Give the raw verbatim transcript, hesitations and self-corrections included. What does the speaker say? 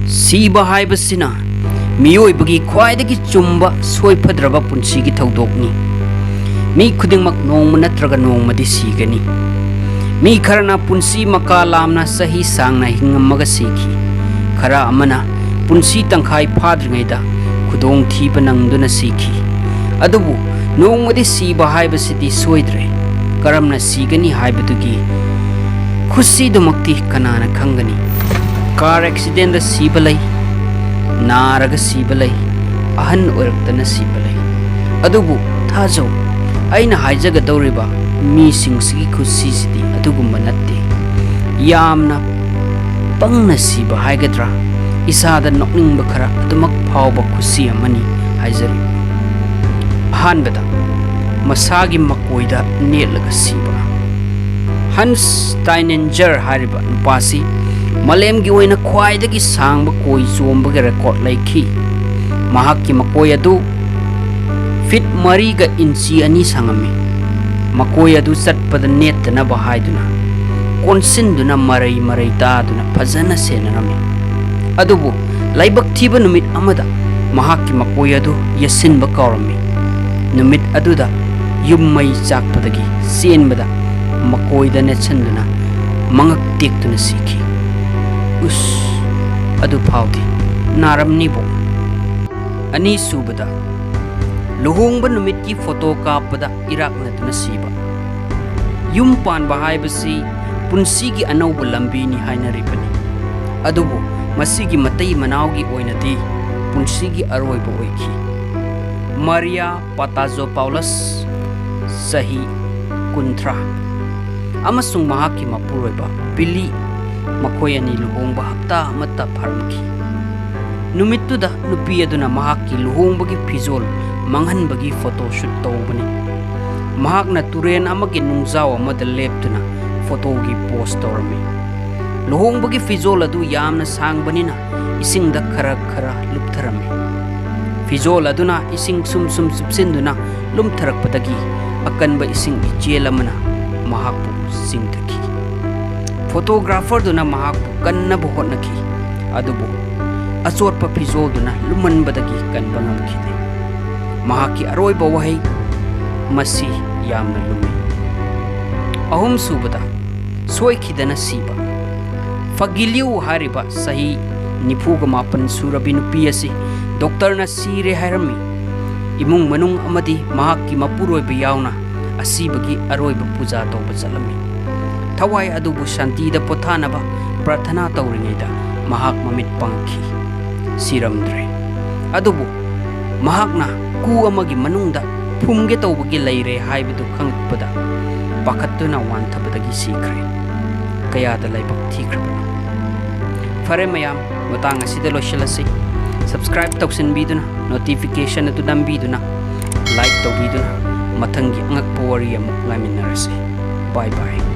ꯁꯤꯕ ꯍꯥꯏꯕꯁꯤꯅ ꯃꯤꯑꯣꯏꯕꯒꯤ ꯈ꯭ꯋꯥꯏꯗꯒꯤ ꯆꯨꯝꯕ ꯁꯣꯏꯐꯗ꯭ꯔꯕ ꯄꯨꯟꯁꯤꯒꯤ ꯊꯧꯗꯣꯛꯅꯤ꯫ ꯃꯤ ꯈꯨꯗꯤꯡꯃꯛ ꯅꯣꯡꯃ ꯅꯠꯇ꯭ꯔꯒ ꯅꯣꯡꯃꯗꯤ ꯁꯤꯒꯅꯤ꯫ ꯃꯤ ꯈꯔꯅ ꯄꯨꯟꯁꯤ ꯃꯀꯥ ꯂꯥꯝꯅ ꯆꯍꯤ ꯁꯥꯡꯅ ꯍꯤꯡꯉꯝꯃꯒ ꯁꯤꯈꯤ꯫ ꯈꯔ ꯑꯃꯅ ꯄꯨꯟꯁꯤ ꯇꯪꯈꯥꯏ ꯐꯥꯗ꯭ꯔꯤꯉꯩꯗ ꯈꯨꯗꯣꯡꯊꯤꯕ ꯅꯪꯗꯨꯅ ꯁꯤꯈꯤ꯫ ꯑꯗꯨꯕꯨ ꯅꯣꯡꯃꯗꯤ ꯁꯤꯕ ꯍꯥꯏꯕꯁꯤꯗꯤ ꯁꯣꯏꯗ꯭ꯔꯦ꯫ ꯀꯔꯝꯅ ꯁꯤꯒꯅꯤ ꯍꯥꯏꯕꯗꯨꯒꯤ ꯈꯨꯁꯤꯗꯨꯃꯛꯇꯤ ꯀꯅꯥꯅ ꯈꯪꯒꯅꯤ? ꯀꯥꯔ ꯑꯦꯛꯁꯤꯗꯦꯟꯗ ꯁꯤꯕ ꯂꯩ, ꯅꯥꯔꯒ ꯁꯤꯕ ꯂꯩ, ꯑꯍꯟ ꯑꯣꯏꯔꯛꯇꯅ ꯁꯤꯕ ꯂꯩ꯫ ꯑꯗꯨꯕꯨ ꯊꯥꯖꯧ, ꯑꯩꯅ ꯍꯥꯏꯖꯒꯗꯧꯔꯤꯕ ꯃꯤꯁꯤꯡꯁꯤꯒꯤ ꯈꯨꯁꯤꯁꯤꯗꯤ ꯑꯗꯨꯒꯨꯝꯕ ꯅꯠꯇꯦ꯫ ꯌꯥꯝꯅ ꯄꯪꯅ ꯁꯤꯕ ꯍꯥꯏꯒꯗ꯭ꯔꯥ, ꯏꯁꯥꯗ ꯅꯣꯛꯅꯤꯡꯕ ꯈꯔ ꯑꯗꯨꯃꯛ ꯐꯥꯎꯕ ꯈꯨꯁꯤ ꯑꯃꯅꯤ ꯍꯥꯏꯖꯔꯤ꯫ ꯑꯍꯥꯟꯕꯗ, ꯃꯁꯥꯒꯤ ꯃꯀꯣꯏꯗ ꯅꯦꯠꯂꯒ ꯁꯤꯕ꯫ ꯍꯟꯁ ꯇꯥꯏꯅꯦꯟꯖꯔ ꯍꯥꯏꯔꯤꯕ ꯅꯨꯄꯥꯁꯤ ꯃꯥꯂꯦꯝꯒꯤ ꯑꯣꯏꯅ ꯈ꯭ꯋꯥꯏꯗꯒꯤ ꯁꯥꯡꯕ ꯀꯣꯏ ꯆꯣꯝꯕꯒꯤ ꯔꯦꯀꯣꯔꯗ ꯂꯩꯈꯤ꯫ ꯃꯍꯥꯛꯀꯤ ꯃꯀꯣꯏ ꯑꯗꯨ ꯐꯤꯠ ꯃꯔꯤꯒ ꯏꯟꯆꯤ ꯑꯅꯤ ꯁꯥꯡꯉꯝꯃꯤ꯫ ꯃꯀꯣꯏ ꯑꯗꯨ ꯆꯠꯄꯗ ꯅꯦꯠꯇꯅꯕ ꯍꯥꯏꯗꯨꯅ ꯀꯣꯟꯁꯤꯟꯗꯨꯅ ꯃꯔꯩ ꯃꯔꯩ ꯇꯥꯗꯨꯅ ꯐꯖꯅ ꯁꯦꯟꯅꯔꯝꯃꯤ꯫ ꯑꯗꯨꯕꯨ ꯂꯥꯏꯕꯛ ꯊꯤꯕ ꯅꯨꯃꯤꯠ ꯑꯃꯗ ꯃꯍꯥꯛꯀꯤ ꯃꯀꯣꯏ ꯑꯗꯨ ꯌꯦꯠꯁꯤꯟꯕ ꯀꯥꯎꯔꯝꯃꯤ꯫ ꯅꯨꯃꯤꯠ ꯑꯗꯨꯗ ꯌꯨꯝ ꯃꯩ ꯆꯥꯛꯄꯗꯒꯤ ꯆꯦꯟꯕꯗ ꯃꯀꯣꯏꯗ ꯅꯦꯠꯁꯤꯟꯗꯨꯅ ꯃꯉꯛ ꯇꯦꯛꯇꯨꯅ ꯁꯤꯈꯤ꯫ ꯎꯁ, ꯑꯗꯨ ꯐꯥꯎꯗꯤ ꯅꯥꯔꯝꯅꯤꯕꯣ꯫ ꯑꯅꯤꯁꯨꯕꯗ, ꯂꯨꯍꯣꯡꯕ ꯅꯨꯃꯤꯠꯀꯤ ꯐꯣꯇꯣ ꯀꯥꯞꯄꯗ ꯏꯔꯥꯛꯅꯗꯨꯅ ꯁꯤꯕ꯫ ꯌꯨꯝ ꯄꯥꯟꯕ ꯍꯥꯏꯕꯁꯤ ꯄꯨꯟꯁꯤꯒꯤ ꯑꯅꯧꯕ ꯂꯝꯕꯤꯅꯤ ꯍꯥꯏꯅꯔꯤꯕꯅꯤ꯫ ꯑꯗꯨꯕꯨ ꯃꯁꯤꯒꯤ ꯃꯇꯩ ꯃꯅꯥꯎꯒꯤ ꯑꯣꯏꯅꯗꯤ ꯄꯨꯟꯁꯤꯒꯤ ꯑꯔꯣꯏꯕ ꯑꯣꯏꯈꯤ꯫ ꯃꯥꯔꯤꯌꯥ ꯄꯥꯇꯥꯖꯣ ꯄꯥꯎꯂꯁ, ꯆꯍꯤ ꯀꯨꯟꯊ꯭ꯔꯥ, ꯑꯃꯁꯨꯡ ꯃꯍꯥꯛꯀꯤ ꯃꯄꯨꯔꯣꯏꯕ ꯕꯤꯂꯤ, ꯃꯈꯣꯏ ꯑꯅꯤ ꯂꯨꯍꯣꯡꯕ ꯍꯞꯇꯥ ꯑꯃꯠꯇ ꯐꯥꯔꯝꯈꯤ꯫ ꯅꯨꯃꯤꯠꯇꯨꯗ ꯅꯨꯄꯤ ꯑꯗꯨꯅ ꯃꯍꯥꯛꯀꯤ ꯂꯨꯍꯣꯡꯕꯒꯤ ꯐꯤꯖꯣꯜ ꯃꯥꯡꯍꯟꯕꯒꯤ ꯐꯣꯇꯣ ꯁꯨꯠ ꯇꯧꯕꯅꯤ꯫ ꯃꯍꯥꯛꯅ ꯇꯨꯔꯦꯜ ꯑꯃꯒꯤ ꯅꯨꯡꯖꯥꯎ ꯑꯃꯗ ꯂꯦꯞꯇꯨꯅ ꯐꯣꯇꯣꯒꯤ ꯄꯣꯁ ꯇꯧꯔꯝꯃꯤ꯫ ꯂꯨꯍꯣꯡꯕꯒꯤ ꯐꯤꯖꯣꯜ ꯑꯗꯨ ꯌꯥꯝꯅ ꯁꯥꯡꯕꯅꯤꯅ ꯏꯁꯤꯡꯗ ꯈꯔ ꯈꯔ ꯂꯨꯞꯊꯔꯝꯃꯤ꯫ ꯐꯤꯖꯣꯜ ꯑꯗꯨꯅ ꯏꯁꯤꯡ ꯁꯨꯝ ꯁꯨꯝ ꯆꯨꯞꯁꯤꯟꯗꯨꯅ ꯂꯨꯝꯊꯔꯛꯄꯗꯒꯤ ꯑꯀꯟꯕ ꯏꯁꯤꯡ ꯏꯆꯦꯜ ꯑꯃꯅ ꯃꯍꯥꯛꯄꯨ ꯆꯤꯡꯊꯈꯤ꯫ ꯐꯣꯇꯣꯒ꯭ꯔꯥꯐꯔꯗꯨꯅ ꯃꯍꯥꯛꯄꯨ ꯀꯟꯅꯕ ꯍꯣꯠꯅꯈꯤ, ꯑꯗꯨꯕꯨ ꯑꯆꯣꯠꯄ ꯐꯤꯖꯣꯜꯗꯨꯅ ꯂꯨꯝꯃꯟꯕꯗꯒꯤ ꯀꯟꯕ ꯉꯝꯈꯤꯗꯦ꯫ ꯃꯍꯥꯛꯀꯤ ꯑꯔꯣꯏꯕ ꯋꯥꯍꯩ, "ꯃꯁꯤ ꯌꯥꯝꯅ ꯂꯨꯝꯃꯤ"꯫ ꯑꯍꯨꯝꯁꯨꯕꯗ, ꯁꯣꯏꯈꯤꯗꯅ ꯁꯤꯕ꯫ ꯐꯒꯤꯂꯤꯎ ꯍꯥꯏꯔꯤꯕ ꯆꯍꯤ ꯅꯤꯐꯨꯒ ꯃꯥꯄꯟ ꯁꯨꯔꯕꯤ ꯅꯨꯄꯤ ꯑꯁꯤ ꯗꯣꯛꯇꯔꯅ ꯁꯤꯔꯦ ꯍꯥꯏꯔꯝꯃꯤ꯫ ꯏꯃꯨꯡ ꯃꯅꯨꯡ ꯑꯃꯗꯤ ꯃꯍꯥꯛꯀꯤ ꯃꯄꯨꯔꯣꯏꯕ ꯌꯥꯎꯅ ꯑꯁꯤꯕꯒꯤ ꯑꯔꯣꯏꯕ ꯄꯨꯖꯥ ꯇꯧꯕ ꯆꯠꯂꯝꯃꯤ꯫ ꯊꯋꯥꯏ ꯑꯗꯨꯕꯨ ꯁꯥꯟꯇꯤꯗ ꯄꯣꯊꯥꯅꯕ ꯄ꯭ꯔꯥꯔꯊꯅꯥ ꯇꯧꯔꯤꯉꯩꯗ ꯃꯍꯥꯛ ꯃꯃꯤꯠ ꯄꯥꯡꯈꯤ꯫ ꯁꯤꯔꯝꯗ꯭ꯔꯦ꯫ ꯑꯗꯨꯕꯨ ꯃꯍꯥꯛꯅ ꯀꯨ ꯑꯃꯒꯤ ꯃꯅꯨꯡꯗ ꯐꯨꯝꯒꯦ ꯇꯧꯕꯒꯤ ꯂꯩꯔꯦ ꯍꯥꯏꯕꯗꯨ ꯈꯪꯂꯛꯄꯗ ꯄꯥꯈꯠꯇꯨꯅ ꯋꯥꯟꯊꯕꯗꯒꯤ ꯁꯤꯈ꯭ꯔꯦ꯫ ꯀꯌꯥꯗ ꯂꯥꯏꯕꯛ ꯊꯤꯈ꯭ꯔꯕꯅꯣ? ꯐꯔꯦ ꯃꯌꯥꯝ, ꯃꯇꯥꯡ ꯑꯁꯤꯗ ꯂꯣꯏꯁꯤꯜꯂꯁꯤ꯫ Subscribe ꯇꯧꯁꯤꯟꯕꯤꯗꯨꯅ, notification ꯑꯗꯨ ꯅꯝꯕꯤꯗꯨꯅ, like ꯇꯧꯕꯤꯗꯨꯅ ꯃꯊꯪꯒꯤ ꯑꯉꯛꯄ ꯋꯥꯔꯤ ꯑꯃꯨꯛ ꯉꯥꯏꯃꯤꯟꯅꯔꯁꯤ꯫ Bye bye꯫